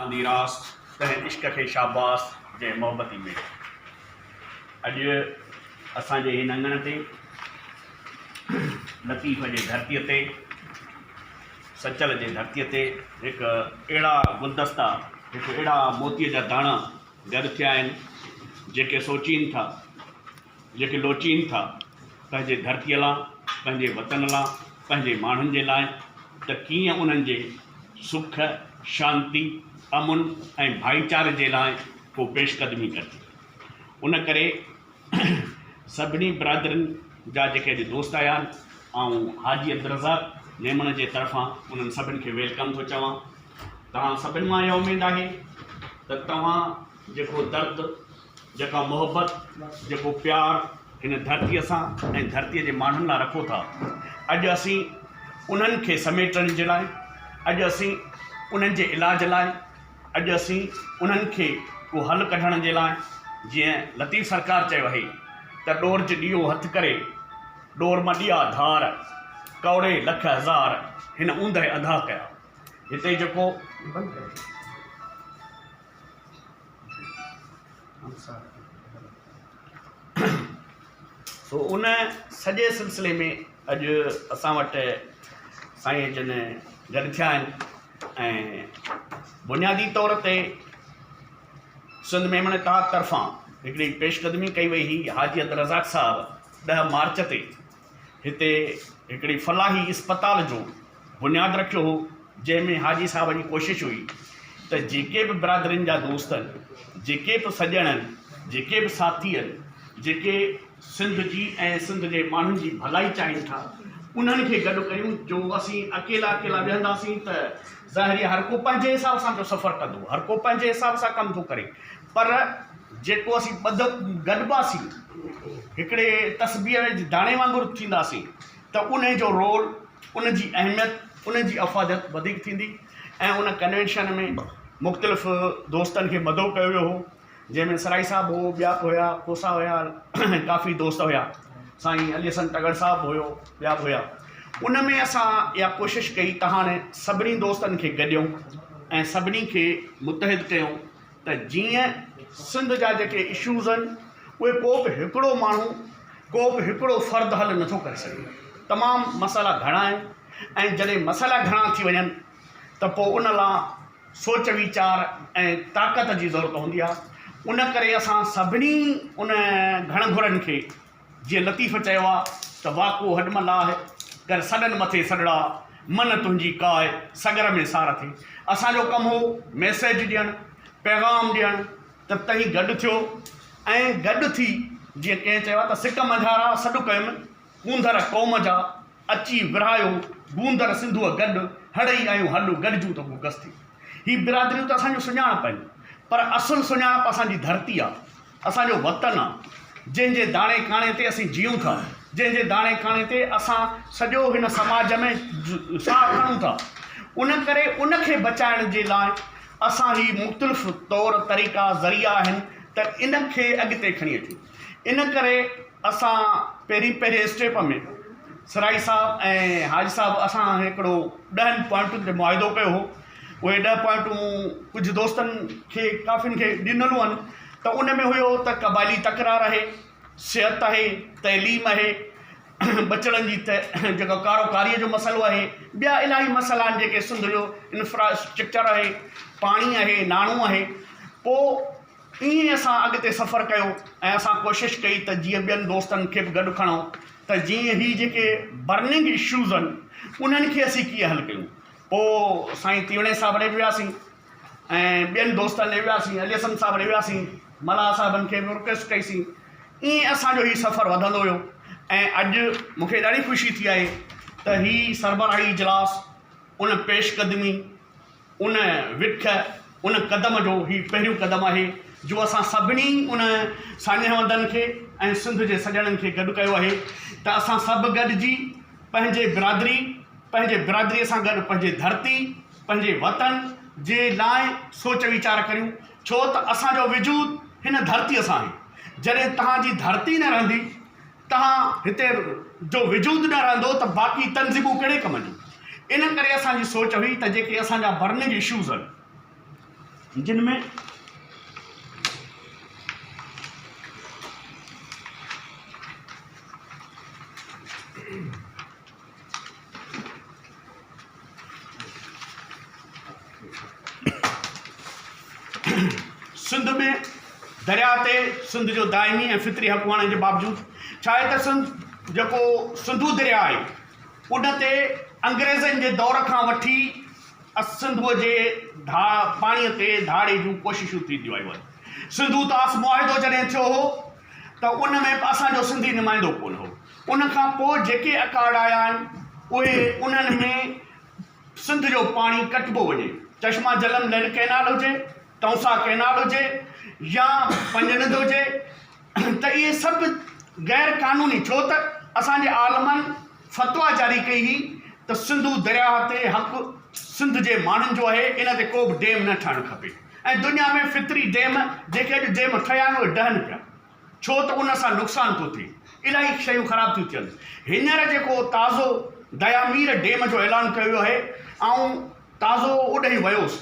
آندي راس، تنهن عشق کي شاباس، جنهن محبتي ميڙيو. اڄ اسان جي هن اڱڻ تي، لطيف جي ڌرتيء تي، سچل جي ڌرتيء تي هڪ اهڙا گلدستا، هڪ اهڙا موتيء جا داڻا گڏ ٿيا آهن، جيڪي سوچين ٿا، جيڪي لوچين ٿا پنهنجي ڌرتيء لا، پنهنجي وطن لا، پنهنجي ماڻهن جي لاء ته ڪيئن انهن جي سک، شانتي، امن ۽ ڀائيچاري جي لاء ڪو پيش قدمي ڪجي. ان ڪري سڀني برادرين جا جيڪي اڄ دوست آيا آهن، آئون حاجي عبدالرزاق ميمڻ جي طرفان انهن سڀن کي welcome ٿو چوان. توهان سڀن مان اها اميد آهي ته توهان جيڪو درد، جيڪا محبت، جيڪو پيار هن ڌرتيء سان ۽ ڌرتيء جي ماڻهن لاء رکو ٿا، اڄ اسين انهن کي سميٽڻ جي لاء، اڄ اسين انهن جي علاج لاء، اڄ اسين انهن کي ڪو حل ڪڍڻ جي لاء جيئن لطيف سرڪار چيو آهي ته ڏورج ڏيئو هٿ ڪري، ڏور مان ڏيئا ڌار، ڪوڙي لک هزار، هن اوندهه انڌا ڪيا. هتي جيڪو. سو ان سڄي سلسلي ۾ اڄ اسان وٽ سائين جن گڏ ٿيا آهن ۽ بنيادي طور تي سنڌ ميمڻ اتحاد طرفان هڪڙي پيش قدمي ڪئي وئي هئي حاجي عبدالرزاق صاحب ڏهه مارچ تي هتي هڪڙي فلاحي اسپتال جو بنياد رکيو هو، جنهن ۾ حاجي صاحب جي ڪوشش هئي ته جيڪي به برادرين جا دوست آهن، جيڪي به سڄڻ آهن، جيڪي به ساٿي آهن، جيڪي سنڌ جي ۽ سنڌ جي ماڻهن جي ڀلائي چاهين ٿا، انهن کي گڏ ڪريون، جو اسين اڪيلا اڪيلا ويهنداسين ته ظاهري آهي هر ڪو پنهنجي حساب سان پيو سفر ڪندو، هر ڪو پنهنجي حساب سان ڪم ٿو ڪري، پر جيڪو اسين ٻڌ گڏباسين، هڪڙي تسبيح جي داڻي وانگر ٿينداسين ته انهي جو رول، ان جي اهميت، ان جي افاديت وڌيڪ ٿيندي ۽ ان ڪنوينشن ۾ مختلف دوستن کي مدعو ڪيو ويو هو، جنهن ۾ سرائي صاحب هو، ٻيا به هيا، کوسا هيا ۽ ڪافي دوست هيا، سائين علي حسن ٽڳڙ صاحب به هيو، ٻيا به هيا. ان ۾ اسان اها ڪوشش ڪئي ته هاڻي سڀني دوستن کي گڏيون ۽ سڀني کي متحد ڪيون ته جيئن سنڌ جا جيڪي اشوز آهن اهي ڪو به هڪڙو ماڻهو ڪو به هڪڙو فرد حل نٿو ڪري سگهي. تمام مسئلا گهڻا آهن ۽ جڏهن مسئلا گهڻا ٿي وڃن ته پوء ان لا سوچ ويچار ۽ طاقت جي ضرورت هوندي آهي. ان ڪري اسان سڀني ان گهڻ گهرن کي جيئن لطيف چيو آ ته واڪو هڏ م لاهه، ڪر سڏن مٿي سڏڙا، من تنهنجي ڪاء، سڳر ۾ سار ٿئي. اسان جو ڪم هو ميسيج ڏيڻ، پيغام ڏيڻ ته تهين گڏ ٿيو ۽ گڏ ٿي جيئن ڪنهن چيو آ ته سڪ منجهارا سڏ ڪيم، ڪونڌر قوم جا، اچي ورهايو، گوندر سنڌوء گڏ، هڙئي آهيون هڏ، گڏجون ته ڪو گس ٿئي. هي برادريون ته اسان جون سڃاڻپ آهن، پر اصل سڃاڻپ اسان جي ڌرتي آ. اسان جو وطن آ، جنهن جي داڻي ڪاڻي تي اسين جيئون ٿا، جنهن جي داڻي ڪاڻي تي اسان سڄو هن سماج ۾ ساهه کڻون ٿا. ان ڪري ان کي بچائڻ جي لاء اسان هي مختلف طور طريقا ذريعا آهن ته ان کي اڳتي کڻي اچون. ان ڪري اسان پهرين پهرين اسٽيپ ۾ سرائي صاحب ۽ حاجي صاحب اسان هڪڙو ڏهن پوائنٽن تي معاهدو ڪيو هو. اهي ڏهه پوائنٽون ڪجهه دوستن کي ڪافين کي ڏنل هئن ته ان ۾ هيو ته قبائلي تڪرار آهي، صحت آهي، تعليم آهي، ٻچڙن جي جيڪا ڪارو ڪاريء جو مسئلو آهي، ٻيا الاهي مسئلا آهن جيڪي سنڌ جو انفراسٽرڪچر آهي، پاڻي آهي، ناڻو آهي. پوء ائين اسان اڳتي سفر ڪيو ۽ اسان ڪوشش ڪئي ته جيئن ٻين دوستن کي به گڏ کڻون ته جيئن هي جيڪي برننگ اشوز آهن انهن کي اسين ڪيئن حل ڪيون. پوء سائين تيوڻي صاحب ڏي به وياسين ۽ ٻين دوستن ڏي وياسين، علي حسن صاحب ڏي وياسين، ملاح صاحبن کي به رڪويسٽ ڪئيسين. ائين اسان جو هي سفر وڌندو ويو ۽ اڄ مون کي ڏاڍي خوشي ٿي آهي ته هي سربراهي اجلاس ان پيش قدمي، ان وک، ان قدم جو هي پهريون قدم آهي جو اسان سڀني ان ساڃاهه وندن کي ۽ سنڌ جي سڄڻن کي گڏ ڪيو آهي ته اسان سڀ گڏجي پنهنجي برادري، پنهنجي برادريء سان گڏ پنهنجي ڌرتي، پنهنجي وطن جي لاء سوچ ويچار ڪريون، ڇو ته اسان جو وجود هن ڌرتيء سان آهي. جڏهن توهان جي ڌرتي نه رهندي، توهان هتي جو وجود نه رهندو ته باقي تنظيمون ڪهڙي ڪم جون؟ ان ڪري اسان جي سوچ هئي ته جيڪي اسان جا برننگ اشوز آهن. جن ۾ سنڌ ۾ درياء تي سنڌ جو دائمي ۽ فطري حق هئڻ جي باوجود ڇا آهي ته سنڌ جيڪو سنڌو درياء آهي ان تي انگريزن جي دور کان وٺي سنڌوء جي ڌا پاڻي تي ڌاڙي جون ڪوششون ٿينديون آيون آهن. سنڌو طاس معاهدو جڏهن ٿيو هو ته ان ۾ به اسان جو سنڌي نمائندو ڪونه هو. ان کان پوء جيڪي اڪارڊ آيا آهن اهي انهن ۾ سنڌ جو پاڻي ڪٽبو وڃي. چشما جلم لينڊ ڪئنال هجي، تونسا ڪئنال هجي يا پنجند هجي ته اهي سڀ غير قانوني ڇو ته اسان جي عالمن فتويٰ جاري ڪئي هئي ته سنڌو درياهه تي حق سنڌ جي ماڻهن جو آهي ان تي ڪو به ڊيم نه ٺهڻ کپي ۽ دنيا ۾ فطري ڊيم جيڪي اڄ ڊيم ٺهيا آهن اهي ڊهن پيا ڇو ته ان سان نقصان ٿو ٿئي الاهي شيون خراب ٿيون ٿين هينئر جيڪو تازو ديامير ڊيم جو اعلان ڪيو ويو آهي آئون تازو اوڏهين ويوس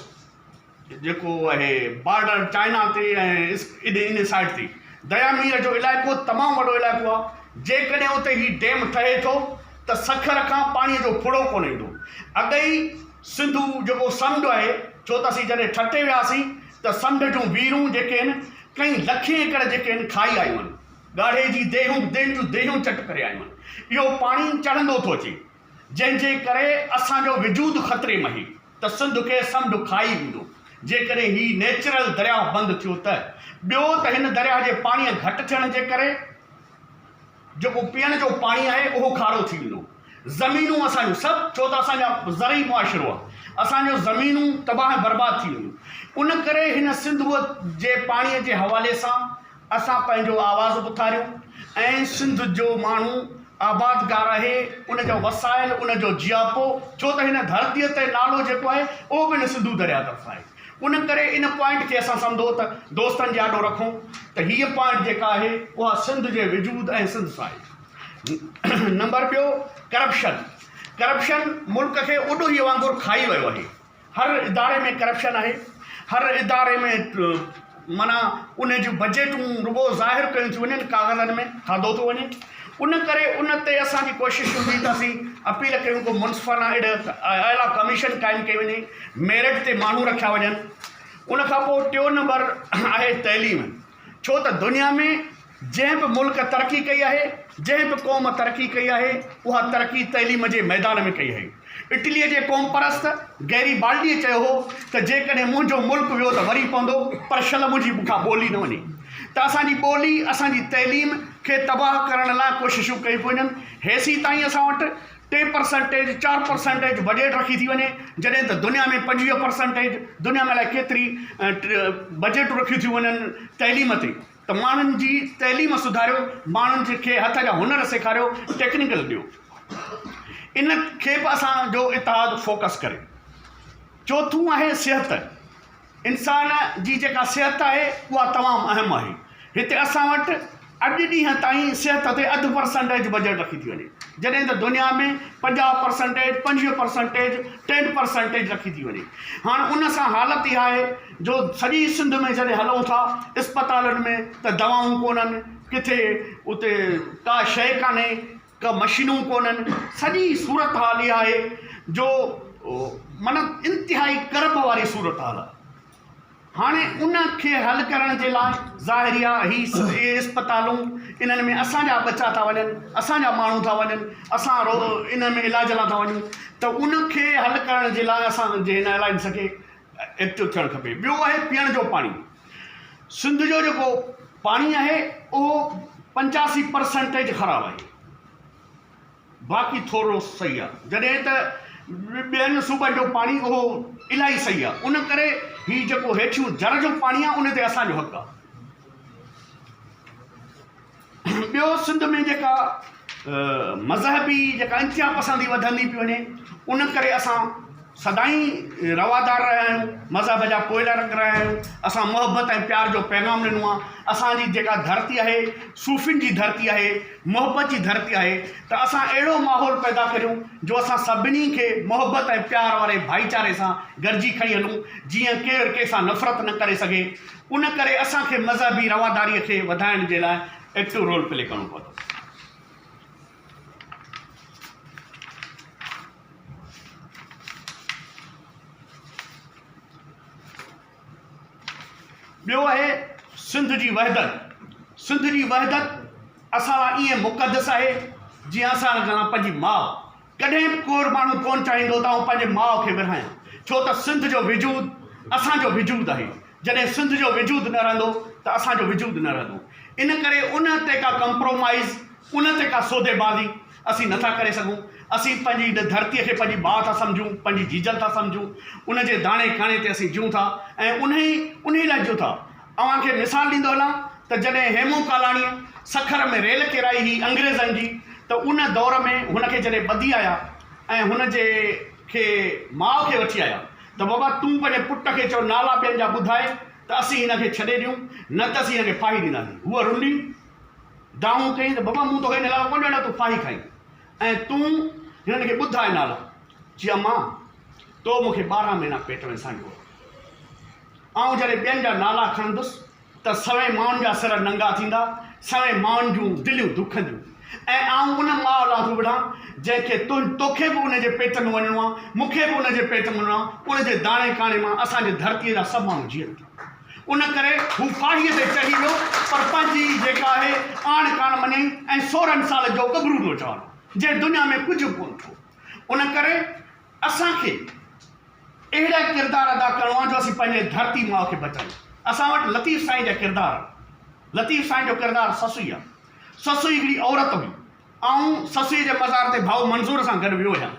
جيڪو اهي بارڊر چائنا تي ۽ ايڏي ان سائيڊ تي ديامير جو علائقو تمام وڏو علائقو آهي جيڪڏهن اتي هي ڊيم ٺهي ٿو ته سکر کان پاڻي جو ڦڙو ڪونه ايندو اڳ ئي سنڌو جيڪو سمنڊ آهي ڇو ته اسين جڏهن ٺٽي وياسين ته سمنڊ جون ويرون جيڪي آهن ڪئين لکين ايڪڙ جيڪي آهن کائي آيون آهن ڳاڙهي جي ديهون دين جون ديهون چٽ ڪري آيون آهن اهو پاڻي چڙهندو ٿو اچي جنهن جي ڪري اسان جو وجود خطري ۾ آهي ته سنڌ کي سمنڊ کائي ويندو جيڪڏهن هي نيچرل درياهه بند ٿيو ته، ٻيو ته هن درياهه جي پاڻيء گهٽ ٿيڻ جي ڪري جيڪو پيئڻ جو پاڻي آهي اهو کارو ٿي ويندو. زمينون اسان جون سڀ ڇو ته اسان جا زرعي معاشرو آهي اسان جو زمينون تباهه ۽ برباد ٿي وينديون. ان ڪري هن سنڌوء جي پاڻيء جي حوالي سان اسان پنهنجو آواز به اٿاريون ۽ سنڌ جو ماڻهو آبادگار آهي ان جا وسائل ان جو جياپو ڇو ته هن ڌرتيء تي نالو جيڪو آهي اهو به هن سنڌو درياء طرف آهي ان ڪري ان پوائنٽ کي اسان سمجهو ته دوستن جي آڏو رکون ته هيء پوائنٽ جيڪا آهي اها سنڌ جي وجود ۽ سنڌ سان آهي نمبر ٻيو ڪرپشن ڪرپشن ملڪ کي اڏوهيء وانگر کائي ويو آهي هر اداري ۾ ڪرپشن آهي هر اداري ۾ معنيٰ ان جون بجيٽون رڳو ظاهر ڪيون ٿيون وڃن ڪاغذن ۾ کاڌو ٿو وڃي ان ڪري ان تي اسان جي ڪوشش هوندي ته اسين اپيل ڪيون ڪو منصفانه اهڙي اعليٰ ڪميشن قائم ڪئي وڃي ميرٽ تي ماڻهو رکيا وڃن ان کان پوء ٽيون نمبر آهي تعليم ڇو ته دنيا ۾ جنهن به ملڪ ترقي ڪئي آهي، جنهن به قوم ترقي ڪئي آهي، اها ترقي تعليم جي ميدان ۾ ڪئي آهي. اٽليء جي قومپرست گيري بالڊيء چيو هو ته جيڪڏهن منهنجو ملڪ ويو ته وري پوندو، پر شل منهنجي مون کان ٻولي نه وڃي. ته اسان جي ٻولي، اسان جي تعليم کي تباهه ڪرڻ لاء ڪوششون ڪيون پيون وڃن. هيسيتائين اسان وٽ ٽي پرسنٽيج، چار پرسنٽيج بجيٽ رکي ٿي وڃي، جڏهن ته دنيا ۾ 25 پرسنٽيج، دنيا ۾ الائي ڪيتري بجيٽون رکيون ٿيون وڃن تعليم تي. ته ماڻهن جي تعليم سڌاريو، ماڻهن کي هٿ جا هنر سيکاريو، ٽيڪنيڪل ڏيو. ان کي به اسان جو اتحاد فوڪس ڪري. چوٿون آهي صحت. انسان جي جيڪا صحت آهي اها تمام اهم آهي. هتي اسان وٽ اڄ ڏينهن تائين صحت تي اڌ پرسنٽيج بجيٽ رکي ٿي وڃي. جڏهن ته دنيا ۾ 50 پرسنٽيج، 25 پرسنٽيج، ٽين پرسنٽيج رکي ٿي وڃي. هاڻ ان سان حالت اها آهي جو سڄي سنڌ ۾ جڏهن هلون ٿا اسپتالن ۾ ته دوائون ڪونهن، ڪٿي اتي ڪا شيء ڪانهي، ڪا مشينون ڪونهن، سڄي صورتحال اها آهي جو معنيٰ انتهائي ڪرب واري صورتحال آهي. هاڻي ان کي حل ڪرڻ جي لاء ظاهري آهي هي اهي اسپتالون انهن ۾ اسان جا ٻچا ٿا وڃن، اسان جا ماڻهو ٿا وڃن، اسان رو انهن ۾ علاج لاء ٿا وڃون ته ان کي حل ڪرڻ جي لاء اسان جي هن الائنس کي ايڪٽو ٿيڻ کپي. ٻيو آهي پيئڻ جو پاڻي. سنڌ جو جيڪو پاڻي آهي اهو 85 پرسنٽيج خراب آهي. باقي ٿورو صحيح آهي. جڏهن ته ٻين صوبن جو پاڻي اهو الاهي صحيح آهي. ان ڪري هي جيڪو هيٺيون جر جو پاڻي آهي ان تي اسان جو حق آهي. ٻيو سنڌ ۾ جيڪا مذهبي جيڪا انتها پسندي وڌندي پئي وڃي ان ڪري اسان سدائين روادار رهيا آهيون، مذهب جا پوئلڳ رهيا آهيون، اسان محبت ۽ پيار جو پيغام ڏنو آهي، اسان جي جيڪا ڌرتي آهي صوفين جي ڌرتي آهي، محبت جي ڌرتي آهي ته اسان اهڙو ماحول پيدا ڪريون جو اسان سڀني کي محبت ۽ پيار واري ڀائيچاري سان گڏجي کڻي هلون جيئن ڪير ڪنهن سان نفرت نه ڪري سگهي ان ڪري اسان کي مذهبي رواداري کي وڌائڻ جي لاء ايڪٽو رول پلي ڪرڻو پوندو. ٻيو آهي سنڌ جي وحدت. سنڌ جي وحدت اسان لاء ائين مقدس آهي جيئن اسان لاء پنهنجي ماء. ڪڏهن به ڪو ماڻهو ڪونه چاهيندو ته آئون پنهنجي ماء کي ورهايان ڇو ته سنڌ جو وجود اسان جو وجود آهي. جڏهن سنڌ جو وجود نه رهندو ته اسان جو وجود نه رهندو. ان ڪري ان تي ڪا ڪمپرومائيز، ان تي ڪا سوديبازي اسين نه ٿا ڪري سگهون. اسين پنهنجي هن ڌرتيء کي پنهنجي ماء ٿا سمجهون، پنهنجي جيجل ٿا سمجهون، ان جي داڻي ڪاڻي تي اسين جيون ٿا ۽ انهي انهي لاء جيون ٿا. اوهان کي مثال ڏيندو هلان ته جڏهن هيمون ڪالاڻيء سکر ۾ ريل ڪيرائي هئي انگريزن جي ته ان دور ۾ هن کي جڏهن ٻڌي آيا ۽ هن جي کي ماء کي وٺي آيا ته بابا تون پنهنجي پٽ کي چئو نالا ٻين جا ٻڌائي ته اسين هن کي ڇڏي ڏيون نه ته اسين هن کي ڦاهي ڏينداسين. هوء رني، دانهون ڪيائين ته بابا مون توکي ان لاء ڪونه ڏنو تون ڦاهي کائين ۽ تون هنن کي ٻڌاء نالا. چي امان تو مون کي 12 مهينا پيٽ ۾ سانڍيو آهي. آئون جڏهن ٻين جا نالا کڻندس ته سوين مائن جا سر ننگا ٿيندا، سوين مائن جون دليون دکنديون ۽ آئون ان ماء لاء ٿو وڙهان، جنهن کي تون توکي به ان جي پيٽ ۾ وڃڻو آهي، مون کي به ان جي پيٽ ۾ وڃڻو آهي، ان جي داڻي ڪاڻي مان اسان جي ڌرتيء جا سڀ ماڻهو جيئن ٿا. ان ڪري هو ڦاهيء تي چڙهي ويو، پر پنهنجي جيڪا آهي آڻ ڪانه مڃيائين ۽ 16 سال جو ڳڀرو نوجوان هو، جنهن دنيا ۾ ڪجهه به ڪونه ڏٺو. ان ڪري اسان کي اهڙا ڪردار ادا ڪرڻو آهي جو اسين پنهنجي ڌرتي ماء کي بچايون. اسان وٽ لطيف سائين جا ڪردار آهن. لطيف سائين جو ڪردار سسئي آهي. سسئي هڪڙي عورت هئي. آئون سسئي جي مزار تي ڀائو منظور سان گڏ ويو هيم.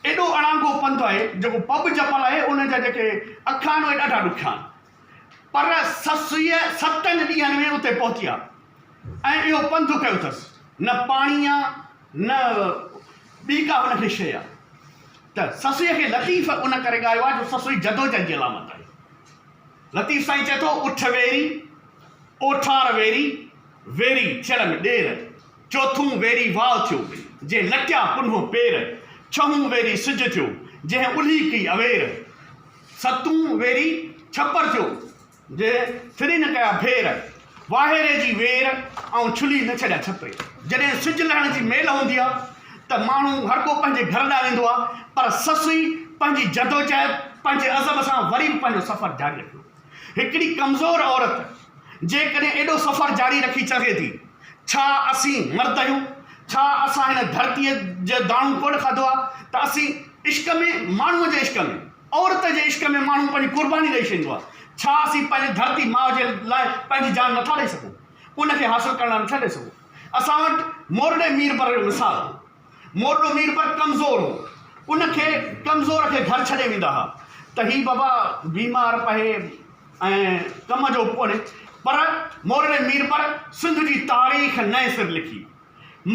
ايڏو اڻانگو پنڌ آهي، جيڪو پٻ جبل آهي ان جا جيڪي اک آهن اهي ڏاڍا ڏکيا آهن. پر سسئي ستن ڏينهن ۾ اتي پهتي آهي ۽ اهو پنڌ ڪيو اٿس. نه پاڻي آ نه ٻي ڪا هن کي شيء آ. ته سسئيء کي لطيف ان ڪري ڳايو آهي جو سسئي جدوجهد جي علامت آهي. لطيف سائين چئي ٿو، اٺ ويري، اوٺار ويري، ويري ٿيل م ڏير، چوٿون ويري واء ٿيو، جنهن لٽيا پنهون پير، ڇهون ويري سج ٿيو، جنهن الهي ڪئي اوير، ستون ويري ڇپر ٿيو، جي ڦري نه ڪيا ڦير، واهيري جي وير، آئون ڇلي نه ڇڏيان ڇپري. جڏهن سج لهڻ جي ميل هوندي آ ته ماڻهو هر ڪو پنهنجي گهر ڏانهن ويندو آ، پر سسئي پنهنجي جدوجهد، پنهنجي عزم سان وري به پنهنجو سفر جاري رکيو. هڪڙي ڪمزور عورت جيڪڏهن ايڏو سفر جاري رکي سگهي ٿي، ڇا اسين مرد آهيون؟ ڇا اسان هن ڌرتيء جو داڻو ڪونه کاڌو آ ته اسين عشق ۾، ماڻهوء جي عشق ۾، عورت جي عشق ۾ ماڻهو پنهنجي قرباني ڏئي ڇڏيندو آهي. ڇا اسين پنهنجي ڌرتي ماء جي لاء پنهنجي جان نٿا ڏئي سگهون؟ ان کي حاصل ڪرڻ لاء نٿا ڏئي سگهون؟ اسان وٽ مورڙي ميربر جو مثال هو. مورڙو ميربر ڪمزور هو. ان کي ڪمزور کي گهر ڇڏي ويندا ها ته هي بابا بيمار پئي ۽ ڪم جو به ڪونهي. پر مورڙي ميربر سنڌ جي تاريخ نئين سر لکي.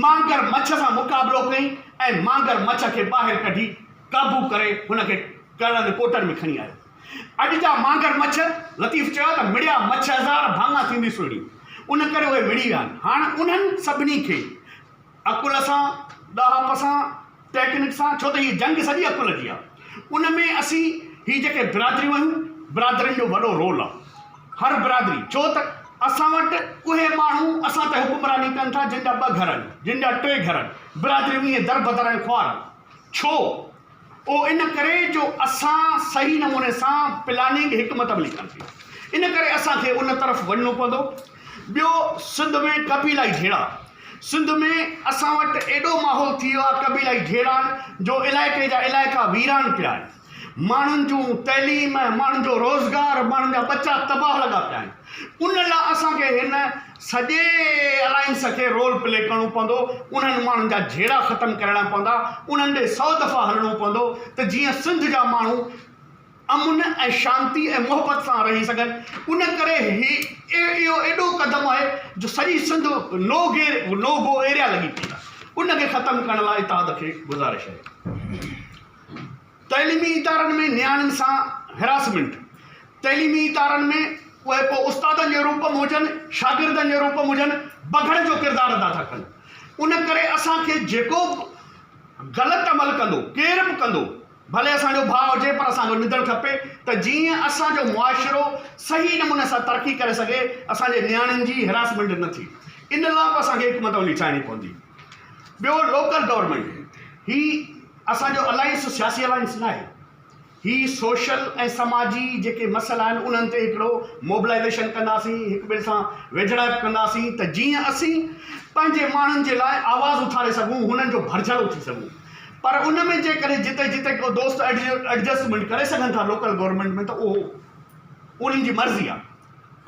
مانگر مڇ سان مقابلو ڪئي ۽ مانگر مڇ کي ٻاهر ڪڍي قابو ڪري هن کي ڪرڙن ڪوٽن ۾ کڻي آيو. اڄ جا مانگر مڇ، لطيف چيو آهي ته مڙيا مڇ هزار ڀاڱا ٿيندي سهڻي. ان ڪري اهي مڙي ويا آهن. هاڻ انهن سڀني کي عقل سان، ڏاهپ سان، ٽيڪنڪ سان، ڇو ته هيء جنگ سڄي عقل جي آهي. ان ۾ اسين هي جيڪي برادريون آهيون، برادرين جو وڏو رول آهي. هر برادري، ڇو ته اسان وٽ اهي ماڻهو اسان تي حڪمراني ڪن ٿا جن جا ٻه گهر آهن، جن جا ٽي گهر آهن. برادريون ائين دربدر ۽ خوار آهن. ڇو؟ اهو ان ڪري جو اسان صحيح نموني سان پلاننگ حڪمت عملي ڪانه ڪئي. ان ڪري اسان کي ان طرف وڃڻو پوندو. ٻيو سنڌ ۾ قبيلائي جهيڙا، سنڌ ۾ اسان وٽ ايڏو ماحول ٿي ويو آهي قبيلائي جهيڙا جو علائقي جا علائقا ويران پيا آهن. ماڻهن جون تعليم، ماڻهن جو روزگار، ماڻهن جا ٻچا تباهه لڳا پيا آهن. ان لاء اسان کي هن سڄي الائنس کي رول پلي ڪرڻو پوندو، انهن ماڻهن جا جهيڙا ختم ڪرائڻا پوندا، انهن ڏي سئو دفعا هلڻو پوندو ته جيئن سنڌ جا ماڻهو امن ۽ شانتي ۽ محبت سان رهي سگهن. ان ڪري هي اهو ايڏو قدم آهي جو سڄي سنڌ نو گير نو گو ايريا لڳي پئي آهي. ان کي ختم ڪرڻ لاء اتحاد کي گذارش آهي. ته. تعليمي ادارن ۾ نياڻين سان هراسمينٽ، تعليمي ادارن ۾ اهي پوء استادن جي روپ ۾ هجن، شاگردن جي روپ ۾ هجن، بگهڙ جو ڪردار ادا ٿا ڪن. ان ڪري اسان کي جيڪو به غلط عمل ڪندو، ڪير به ڪندو، ڀلي اسان جو ڀاء هجي پر اسان کي نڌڻ کپي ته جيئن اسان جو معاشرو صحيح نموني سان ترقي ڪري سگهي، اسان جي نياڻين جي هراسمينٽ نه ٿئي. ان لاء به اسان کي حڪمت عملي ٺاهڻي پوندي. ٻيو لوڪل گورنمينٽ، هي اسان جو الائنس سياسي الائنس ناهي. هي سوشل ۽ سماجي جيڪي مسئلا آهن انهن تي هڪڙو موبلائيزيشن ڪنداسين، هڪ ٻئي سان ويجهڙائپ ڪنداسين ته جيئن اسين پنهنجي ماڻهن جي لاء آواز اٿاري سگهون، هنن جو ڀرجهلو ٿي سگهون. پر ان ۾ جيڪڏهن جتي جتي ڪو دوست ايڊجسٽمينٽ ڪري سگهن ٿا لوڪل گورنمينٽ ۾ ته اهو انهن جي مرضي آهي،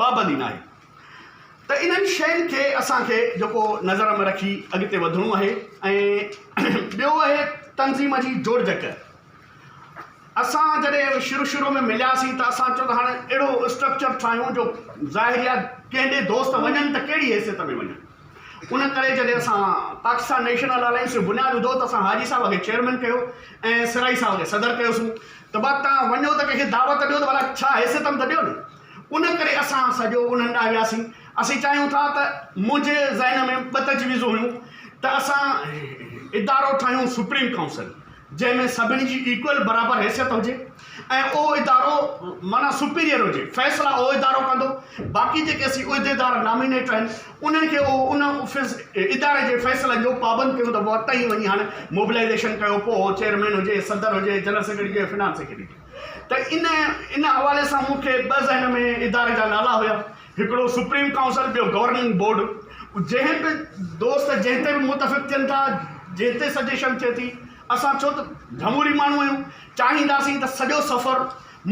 پابندي ناهي. ته انهن شين کي اسان کي جيڪو نظر ۾ رکي اڳتي وڌڻو آهي ۽ ٻيو آهي تنظيم جي جوڙجڪ. اسان جڏهن شروع شروع ۾ ملياسين ته اسان چيو ته هاڻي اهڙو اسٽرڪچر ٺاهيون جو ظاهري آهي ڪنهن ڏي دوست وڃن ته ڪهڙي حيثيت ۾ وڃن. ان ڪري جڏهن اسان پاڪستان نيشنل الائنس جو بنياد وڌو ته اسان حاجي صاحب کي چيئرمين ڪيو ۽ سرائي صاحب کي صدر ڪيوسون ته بابا توهان وڃو ته ڪنهن کي دعوت ڏيو ته ڀلا ڇا حيثيت ۾ ته ڏيو نه. ان ڪري اسان سڄو انهن ڏانهن وياسين. اسين چاهيون ٿا ته منهنجي ذهن ۾ ٻه تجويزون هيون ته اسان ادارو ٺاهيون سپريم ڪائونسل جنهن ۾ سڀني جي ايڪول برابر حيثيت هجي ۽ اهو ادارو معنيٰ سپيريئر هجي فيصلا اهو ادارو ڪندو باقي جيڪي اسين عهديدار نامينيٽ آهن انهن کي اهو ان اداري جي فيصلن جو پابند ڪيون ته بابا تئين وڃي هاڻي موبلائيزيشن ڪيو پوء اهو چيئرمين هجي صدر هجي جنرل سيڪريٽري هجي فنانس سيڪريٽري هجي. ته ان ان حوالي سان مون کي ٻه ذهن ۾ اداري جا نالا هيا، هڪڙو سپريم ڪائونسل ٻيو گورننگ بورڊ. جنهن به دوست جنهن تي به متفق ٿين ٿا، جنهن تي سجيشن ٿئي ٿي، اسان ڇو ته جمهوري ماڻهو آهيون، چاهينداسين ته سڄو سفر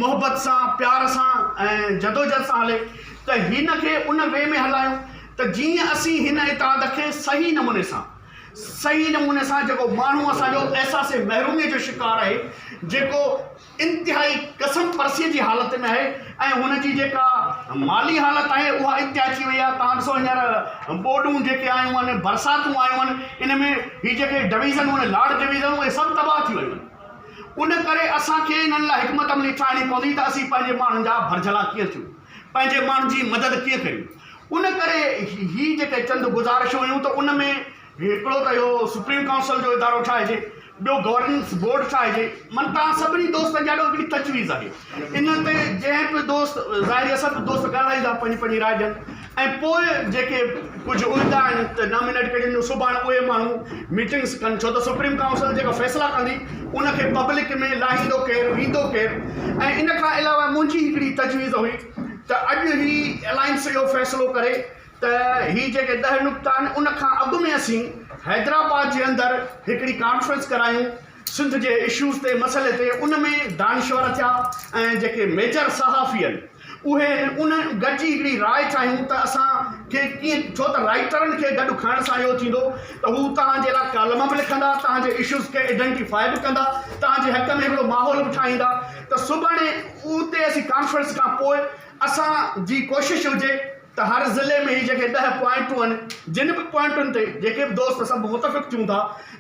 محبت سان، پيار سان ۽ جدوجهد سان هلي ته هن کي ان وي ۾ هلايون ته جيئن اسين هن اتحاد کي صحيح نموني سان صحيح نموني سان جيڪو ماڻهو اسان جو احساس محرومي جو شڪار آهي، جيڪو انتهائي قسم پرسي جي حالت ۾ آهي ۽ هن جي جيڪا مالي حالت آهي اها انتهائي ٿي وئي آهي. توهان ڏسو هينئر ٻوڏون جيڪي آيون آهن، برساتون آيون آهن، ان ۾ هي جيڪي ڊويزنون آهن، لاڙ ڊويزن اهي سڀ تباهه ٿي ويون آهن. ان ڪري اسان کي انهن لاء حڪمت عملي ٺاهڻي پوندي ته اسين پنهنجي ماڻهن جا ڀرجهلا ڪيئن ٿيون، پنهنجي ماڻهن جي مدد ڪيئن ڪريون. ان ڪري هي جيڪي چند گذارشون هيون ته ان ۾ هڪڙو ته اهو سپريم ڪائونسل جو ادارو ٺاهجي، ٻيو گورننس بورڊ ٺاهجي. من توهان سڀني دوستن جي آڏو هڪڙي تجويز آهي. ان تي جنهن به دوست ظاهري آهي سڀ دوست ڳالهائيندا پنهنجي پنهنجي راء ڏين ۽ پوء جيڪي ڪجهه عهدا آهن ته نامينيٽ ڪجن جو سڀاڻ اهي ماڻهو ميٽنگس ڪن ڇو ته سپريم ڪائونسل جيڪا فيصلا ڪندي ان کي پبلڪ ۾ لاهيندو ڪير ويندو ڪير ۽ ان کان علاوه منهنجي هڪڙي تجويز هئي ته اڄ هي الائنس اهو فيصلو ڪري ته هي جيڪي ڏهه نقطا آهن ان کان اڳ ۾ اسين حيدرآباد جي اندر هڪڙي ڪانفرنس ڪرايون سنڌ جي اشوز تي مسئلي تي ان ۾ دانشور ٿيا ۽ جيڪي ميجر صحافي آهن اهي ان گڏجي هڪڙي راء ٺاهيون ته اسان کي ڪيئن ڇو ته رائيٽرن کي گڏ کڻڻ سان اهو ٿيندو ته هو توهان جي لاء ڪالم به لکندا توهان جي اشوز کي ائڊينٽيفائي به ڪندا توهان جي حق ۾ هڪڙو ماحول به ٺاهيندا ته سڀاڻي اتي اسين ڪانفرنس کان پوء اسان جي ڪوشش هجي ته هر ضلعي ۾ هي جيڪي ڏهه پوائنٽون آهن جن به پوائنٽن تي جيڪي به دوست سڀ متفق ٿيون ٿا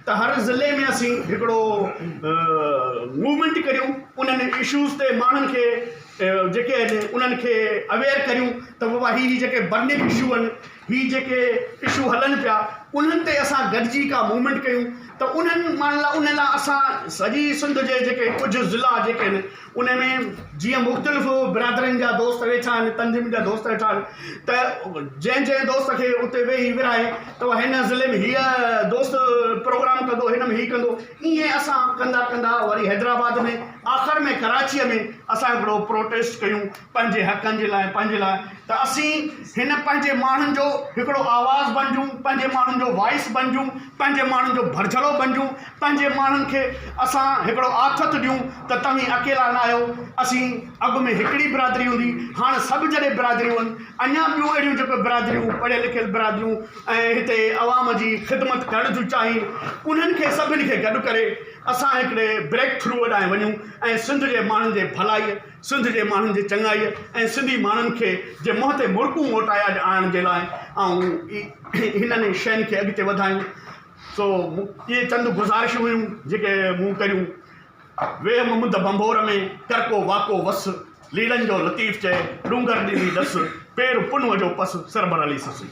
ته هر ضلعي ۾ اسين هڪڙو موومينٽ ڪريون انهن اشوز تي ماڻهن کي جيڪي آهن انهن کي اويئر ڪريون ته بابا هي هي جيڪي برننگ اشو آهن هي جيڪي اشو هلن پيا انهن تي اسان گڏجي ڪا موومينٽ ڪيون ته انهن ماڻهن لاء ان لاء اسان سڄي سنڌ جي جيڪي ڪجهه ضلعا جيڪي آهن ان ۾ جيئن مختلف برادرين جا دوست ويٺا آهن تنظيمن جا دوست ويٺا آهن ته جنهن جنهن دوست کي اتي ويهي ورهائي ته هن ضلعي ۾ هيء دوست پروگرام ڪندو هن ۾ هي ڪندو ائين اسان ڪندا ڪندا وري حيدرآباد ۾ آخر ۾ ڪراچيء ۾ اسان هڪڙو پروٽيسٽ ڪيون پنهنجي حقن جي لاء پنهنجي لاء ته اسين هن پنهنجي ماڻهن جو هڪڙو آواز بڻجون، پنهنجي ماڻهن جو وائس بڻجون، پنهنجي ماڻهن جو ڀرجهلو بڻجون، پنهنجي ماڻهن کي اسان هڪڙو آٿت ڏيون ته توهين اڪيلا نه آهيو، اسين اڳ ۾ هڪڙي برادري هوندي، هاڻ سڀ جڏهن برادريون آهن، اڃا ٻيون اهڙيون جيڪي برادريون پڙهيل لکيل برادريون ۽ هتي عوام جي خدمت ڪرڻ ٿيون چاهين، انهن کي سڀني کي گڏ ڪري اسان هڪڙي بريڪ ٿرو ڏانهن وڃون ۽ سنڌ جي ماڻهن جي ڀلائيء سنڌ جي ماڻهن جي چڱائيء ۽ سنڌي ماڻهن کي جي منهن تي مرڪون موٽائي اڄ آڻڻ جي لاء آئون هنن شين کي اڳتي وڌايون. سو اهي چند گذارشون هيون جيڪي مون ڪريون. ويهه م مند ڀنڀور ۾، ڪر ڪو واڪو وس، ليلن جو لطيف چئي، ڏونگر ڏني ڏس، پير پنهونء جو پس، سربر علي سسئي.